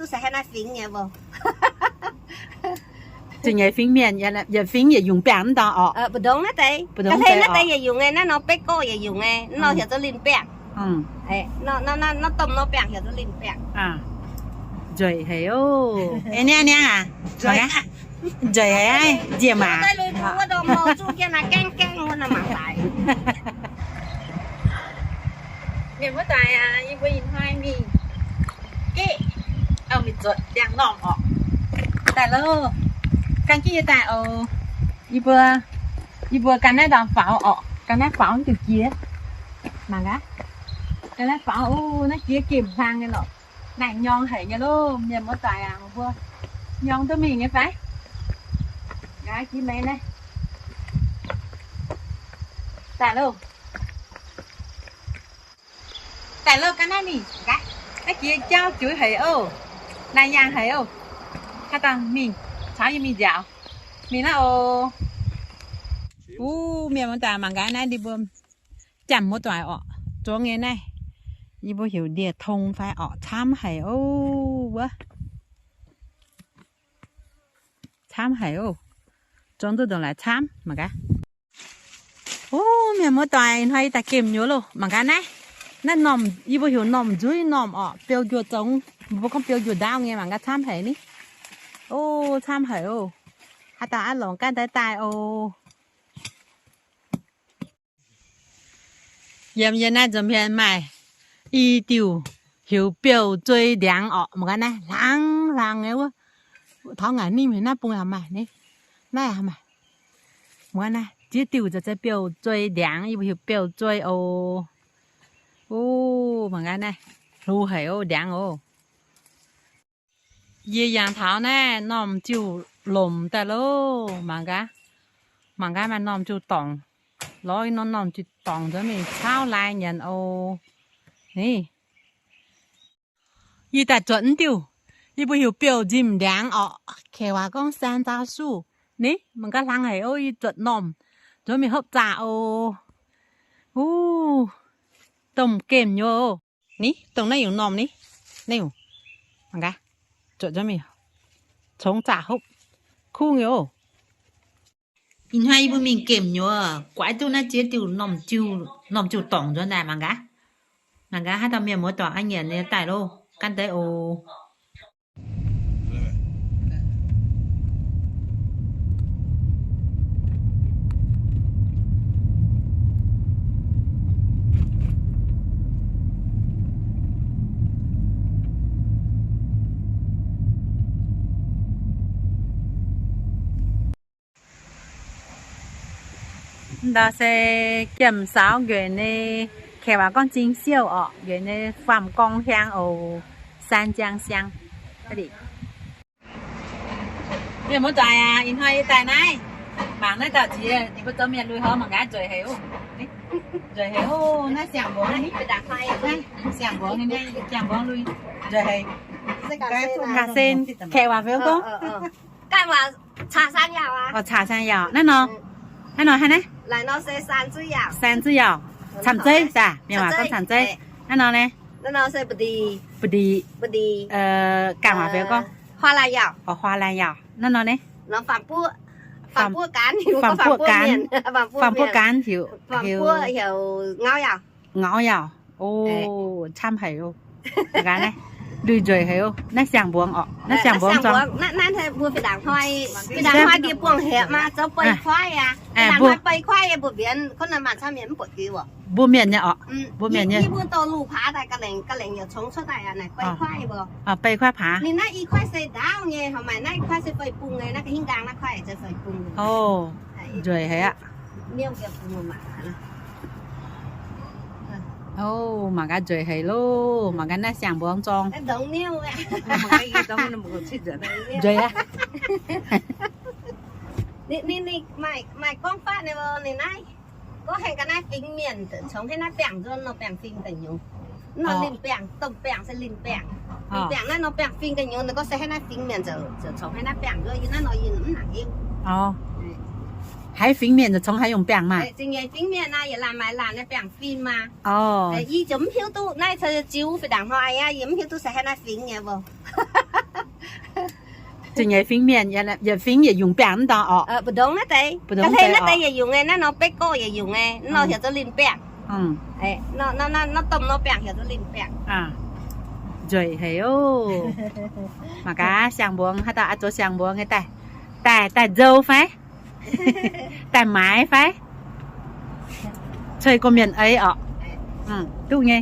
Duqv se haaix naaiv fingx nyei mbuo. Zuqc nyei fingx mienh, yietc fingx yietc nyungc biangh mv ndau orqc. Mbu'ndongx naaiv deix, mbu'ndongx naaiv deix yietc nyungc nyei, naaiv nor beiv gorqv yietc nyungc nyei, naaiv nor heuc zoux linh biangh. Naaiv domh nor biangh heuc zoux linh biangh. Nzueic haic oc. Niangv niangv aac, nzueic haic, njiec maac. Mienh muoz-doic aac, yie mbuo ih hnoi mingh geqv, mingh zuotc ndiangx-normh orqc. Daaih loh, gan jienv yie daaih oc. Yie mbuo, yie mbuo gan naaiv ndau faaux orqc, gan naaiv faaux diuh jiex. Mangc gaax, gan naaiv faaux, naaiv jiex gemh hlang nyei lorqc. Naaiv nyorng haic nyei loh, mienh muoz-doic aac, mbuo nyorng duqv mingh nyei fai? Nqa'haav jiex meix naaiv. Daaih loh. Daaih loh, ga'naaiv mingh gaax. Naaiv jiex jauv juiz haic oc. Naaiv yaangh haic oc. Haaix dauh mingh, caux yie mingh nziaauc. Mingh naaiv oc. Wuov mienh muoz-doic, mangc gaax naaiv ndie mbuo jamh muoz-doic orqc. Zuangx nyei naaiv, yie mbuo heuc ndie-tong fai orqc, camv haic oc wuov. Camv haic oc. Zuangx duqv ndongc laaix camv mangc gaax. Wuov mienh muoz-doic, hnoi yie daaih gemh nyuoz loh. Mangc gaax naaiv, naaiv normh, yie mbuo heuc normh nzuiv normh orqc, biou njuov zongx, mbuo gorngv biou njuov ndaauv nyei. Mangc gaax camv haic ni. Oc, camv haic oc. Haaix dauh aav longc ganh daaih daaih oc. Yiem yie naaiv nza'hmien maaih i diuh heuc biouv-zuei ndiangx orqc. Mangc gaax naaiv, hlang hlang nyei wuov. Taux ngaanc ninh heuc naaiv bung maaih ni. Naaiv maaih. Mangc gaax naaiv, ziex diuh za'gengh biouv-zuei ndiangx, yie mbuo heuc biouv-zuei oc. Oc, mangc gaax naaiv, hlo haic oc, ndiangx oc. Yie yangh taux naaiv normh ziuh lomc daaih loh. Mangc gaax, mangc gaax maaih normh ziuh dorngc. Lorz norm normh ziuh dorngc nzuonx mingh cauv lai nyanc oc. Ni, yie daaih zuotc naaiv diuh, yie mbuo heuc biouv-nzimh ndiangx orqc. Kaeqv waac gorngv 山樟树. Ni, mangc gaax hlang haic oc. Yie zuotc normh nzuonx mingh hopv zaah oc. Wuov, domh gemh nyuoz oc. Ni, dongh naaiv nyungc normh ni. Naaiv nyungc, mangc gaax, zuotc nzuonx mingh, congx zaah hopv, kuv nyei oc. Ih hnoi yie mbuo mingh gemh nyuoz, guaix duqv naaiv ziex diuh normh ziuh, normh ziuh dorngc nzuonx daaih. Mangc gaax, mangc gaax haaix dauh mienh muoz-doic aav nyanc nyei daaih loh, gan deix oc. Ndau se Giemh Saaux nquenc nyei, kaeqv waac gorngv Jing Siouv orqc, nquenc nyei faam gorng hiang oc, San Jiang Siang. Mienh muoz-doic aac, ih hnoi yie daaih naaiv, mangc naaiv dauh ziex ninh mbuo zoux mienh lui-houx mangc gaax, nzueic haic oc. Nzueic haic oc, naaiv siang-mbuangz, siang-mbuangz lui, nzueic haic. Nqa'sen, kaeqv waac fai gorngv? Ganh waac caa san yaauc aqv. Caa san yaauc. Naaiv nor, naaiv nor haaix naaiv? San zuiv yaauc. Camv zeiv daaih, mienh waac gorngv camv zeiv. Naaiv nor naaiv? Ba'ndic. Ganh waac fai gorngv? Huaa laanh yaauc. Huaa laanh yaauc. Naaiv nor naaiv? Faam-buoqv gaanv heuc, heuc ngauv yaauc. Ngauv yaauc. O, camv haic oc. Gaax naaiv, lui nzueic haic oc. Naaiv siang-mbuangz orqc. Naaiv siang-mbuangz zuangx. Naaiv mbuo fih ndaangc hnoi, fih ndaangc hnoi ndie buangh hepc maah, zoux bei kuaaiv aqv. Fih ndaangc hnoi bei kuaaiv yie mbuo mbienx, kungx naaiv maaih camv mienh mv buatc juiz oc. Mbuo mienh nyei orqc. Mbuo mienh nyei. Yie mbuo dorh luv paax daaih ga'lengc, ga'lengc yaac congx cuotv daaih aqv, naaic bei kuaaiv mbuo. Bei kuaaiv paax. Ninh naaiv i kuaaiv se ndaauv nyei, horpc maaih naaiv kuaaiv se fei bung nyei, naaiv ga'hingv nqaang naaiv kuaaiv se fei bung nyei. O, nzueic haic aqv. O, mangc gaax nzueic haic loh, mangc gaax naaiv siang-mbuangz zorng. Nzueic aqv. Ninh, ninh, ninh maaih, maaih gorngv fatv nyei, ninh naaiv gorngv hengx ga'naaiv fingx mienh congx haaix naaiv biangh nzuonx nor, biangh fingx da'nyungc. Nor linh biangh, domh biangh se linh biangh. Linh biangh naaiv nor biangh fingx da'nyungc, ninh gorngv se haaix naaiv fingx mienh ziouc, ziouc congx haaix naaiv biangh nzuonx, yie naaiv nor yie mv nangc hiuv. Haaix fingx mienh ziouc congx haaix nyungc biangh maah? Zingh nyeic fingx mienh naaiv yietc laanh maaih laanh nyei biangh fingx maah. Yie ziouc mv hiuv duqv naaiv, ziux fih ndaangc hnoi aqv, yie mv hiuv duqv se haaix naaiv fingx nyei mbuo. Zuqc nyei fingx mienh, yietc fingx yietc nyungc biangh mv dorngx orqc. Mbu'ndongx naaiv deix, ga'hlen naaiv deix yietc nyungc nyei, naaiv nor beiv gorqv yietc nyungc nyei, naaiv nor heuc zoux linh biangh. Nor, nor domh nor biangh heuc zoux linh biangh. Nzueic haic oc. Mangc gaax siang-mbuangz, haaix dauh oix zoux siang-mbuangz nyei daaih, daaih, daaih nzou fai? Daaih maaiz fai? Cui gorqv-mienh eix orqc. Duqv nyei.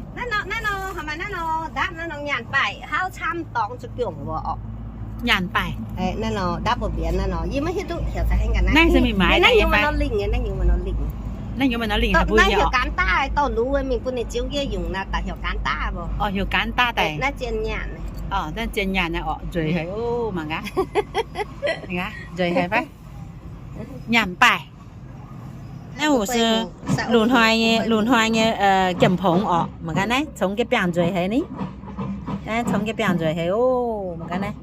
Nyanc baaic. Naaiv se mingh maaiz naaiv nyungc maaih nor lingh, naaiv nyungc maaih nor lingh, orqc, heuc gaanv daaih. Naaiv zien nyaanh orqc, nzueic haic oc, mangc gaax. Nzueic haic fai? Nyanc baaic. Naaiv wuov se lungh hnoi nyei, lungh hnoi nyei jiem-pongx orqc. Mangc gaax naaiv congx jienv biangh nzueic haic ni. Naaiv congx jienv biangh nzueic haic oc. Mangc gaax naaiv.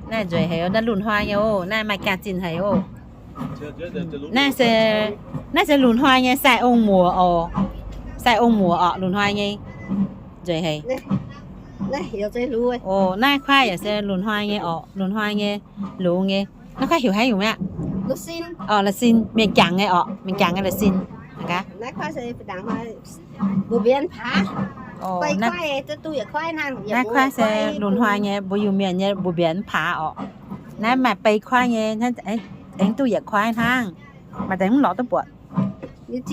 Naaiv nzueic haic oc, naaiv lungh hnoi nyei oc, naaiv maaih jaax-zinh haic oc. Naaiv se, naaiv se lungh hnoi nyei sai-ong muoz orqc. Sai-ong muoz orqc, lungh hnoi nyei. Nzueic haic. Oc, naaiv kuaaiv yaac se lungh hnoi nyei orqc, lungh hnoi nyei, lungh nyei. Naaiv kuaaiv heuc haaix nyungc mi'aqv? Orqc, la'sin, mienh jangc nyei orqc, mienh jangc nyei la'sin. Naaiv kuaaiv se lungh hnoi nyei mbuo mbienx paax orqc. Naaiv maaih bei kuaaiv nyei, aengx duqv yietc kuaaiv hnangv. Maaih deix mv lorz duqv buatc. Yietc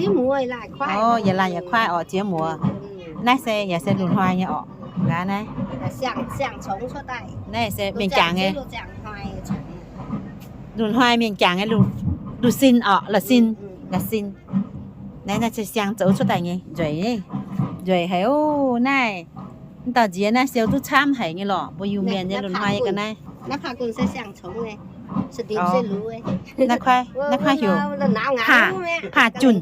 laanh yietc kuaaiv orqc, ziex muoz. Naaiv se yaac se lungh hnoi nyei orqc. Naaiv, naaiv se mienh jangc nyei. Lungh hnoi mienh jangc nyei la'sin orqc, la'sin, la'sin. Naaiv, naaiv se siang zoux cuotv daaih nyei nzueic, nzueic haic oc. Naaiv, mv dauh nziex naaiv siou duqv camv haic nyei lorqc. Mbuo Iu-Mienh nyei lungh hnoi nyei ga'naaiv. Naaiv kuaaiv, naaiv kuaaiv heuc paa, paa junh.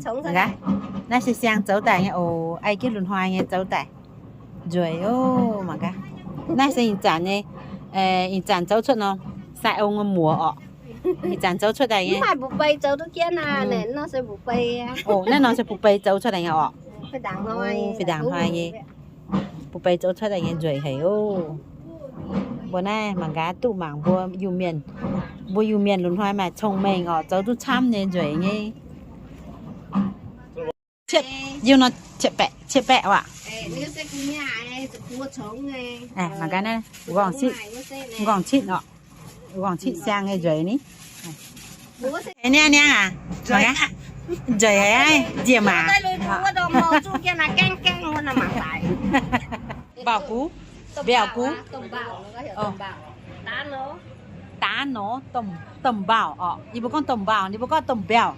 Naaiv se siang zoux daaih nyei oc. Ai jienv lungh hnoi nyei zoux daaih. Nzueic oc, mangc gaax. Naaiv se ih zanc nyei, ih zanc zoux cuotv nor, sai-ong muoz orqc. Ih zanc zoux cuotv daaih nyei. Oc, naaiv nor se bung bei zoux cuotv daaih nyei orqc. Fih ndaangc hnoi nyei. Bung bei zoux cuotv daaih nyei nzueic haic oc. Mbuo naaiv mangc gaax, duqv mangc mbuo Iu-Mienh, mbuo Iu-Mienh lungh hnoi maaih cong-mengh orqc, zoux duqv camv nyei, nzueic nyei. Yiu nor, qiex baeqc, qiex baeqc waac. Mangc gaax naaiv, nqorngv citv orqc, nqorngv citv siang nyei nzueic ni. Niangv niangv aac, nzueic haic, nziemc aac. Mbaaux gux, mbiaauc gux. Daav nor, domh mbaauh orqc. Yie mbuo gorngv domh mbaauh, ninh mbuo gorngv domh mbiaauh.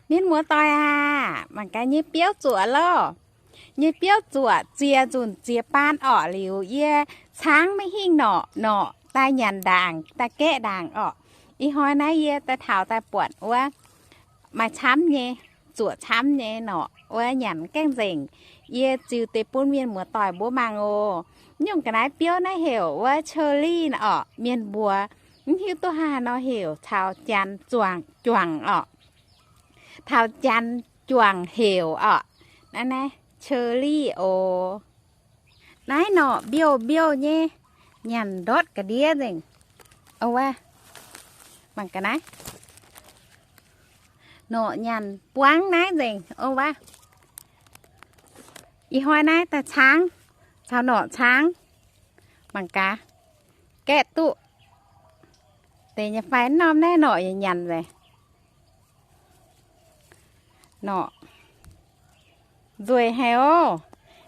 Mienh muoz-doic aac, mangc gaax nyei biouv zuoqc loh. Nyei biouv zuoqc ziex nzunc ziex baan orqc liuz, yie caangv maiv hingh norqc, norqc daaih nyanc ndaangc, daaih gaeqv ndaangc orqc. Ih hnoi naaiv yie daaih taux daaih buatc wuov maaih camv nyei, zuoqc camv nyei norqc wuov nyanc gaengh nzengc. Yie ziux deix bun mienh muoz-doic mbuo mangc oc. Nyungc ga'naaiv biouv naaiv heuc wuov cherry orqc. Mienh mbuox mv hiuv duqv haaix nor heuc taux Janx juangc, juangc orqc. Taux Janx juangc heuc orqc. Naaiv naaiv cherry oc. Naaiv norqc mbiouh mbiouh nyei, nyanc ndortv ga'ndiev nzengc. Wuov, mangc ga'naaiv. Norqc nyanc buangv naaiv nzengc. Wuov, ih hnoi naaiv daaih caangv, caux norqc caangv. Mangc gaax, gaeqv duqv deix nyei fai. Norm naaiv norqc yaac nyanc nzengc. Norqc nzueic haic oc.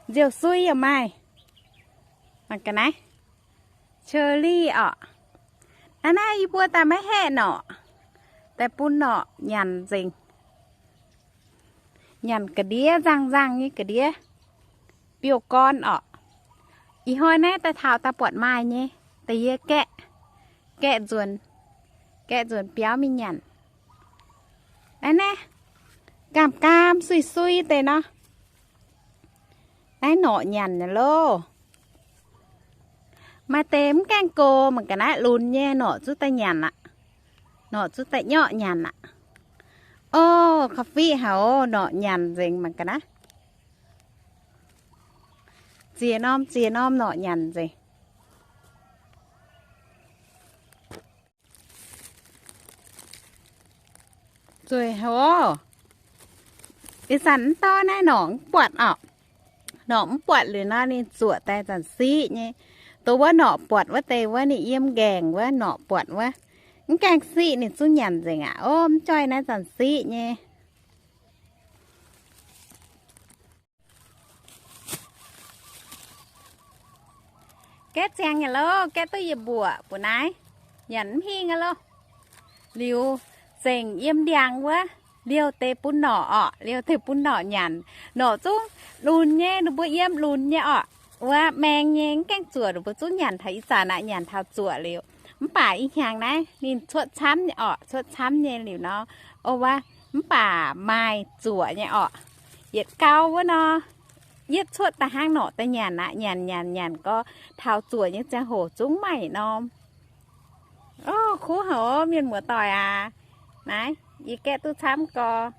Nziouv sui yaac maaih. Mangc ga'naaiv, cherry orqc. Naaiv naaiv yie mbuo daaih maiv haeqv norqc, daaih bun norqc nyanc nzengc. Nyanc ga'ndiev, nzangh nzangh nyei ga'ndiev, biouv-gorn orqc. Ih hnoi naaiv daaih taux daaih buatc maaih nyei, da'yie gaeqv, gaeqv nzuonx, gaeqv nzuonx biauv mingh nyanc. Naaiv naaiv, gaam gaam sui sui deix nor. Naaiv norqc nyanc loh. Maaih deix mv gaengh gox, mangc ga'naaiv lunx nyei norqc zuqc daaih nyanc aqv. Norqc zuqc daaih nyorqv nyanc aqv. Orv, ka'fiqv haic oc, norqc nyanc nzengc mangc ga'naaiv. Ziex norm ziex norm norqc nyanc nzengc. Zueiz haic oc. Ih zanc mv dorv naaiv norqc mv buatc orqc. Norqc mv buatc liuz nor ninh zuoqc daaih zanc siqv nyei. Dongh wuov norqc buatc wuov deix wuov ninh yiem nqaengc wuov norqc buatc wuov. Mv gaengh siqv ninh zungv nyanc nzengc aqv. Ov, mv joih naaiv zanc siqv nyei. Gaeqv ziangx nyei loh, gaeqv duqv yietc mbuoqc mbuoqc naaiv, nyanc mv hingh aqv loh. Liuz zengc yiem ndiangx wuov, liouh deix bun norqc orqc, liouh deix bun norqc nyanc. Norqc zungv lunx nyei, ninh mbuo yiem lunx nyei orqc. Wuov maeng nyei, mv gaengh zuoqc, ninh mbuo zungv nyanc taux ih zanc aqv, nyanc taux zuoqc liuz. Mv baac ih hnyangx naaiv ninh cuotv camv nyei orqc, cuotv camv nyei liuz nor, o wuov, mv baac maaih zuoqc nyei orqc. Yietc gau wuov nor, yietv cuotv daaih hnangv norqc daaih nyanc aqv, nyanc nyanc nyanc gau, taux zuoqc nyei ziangh hoc zungv maiv norm. O, kuv haic oc, mienh muoz-doic aac. Naaiv, yie gaeqv duqv camv gau.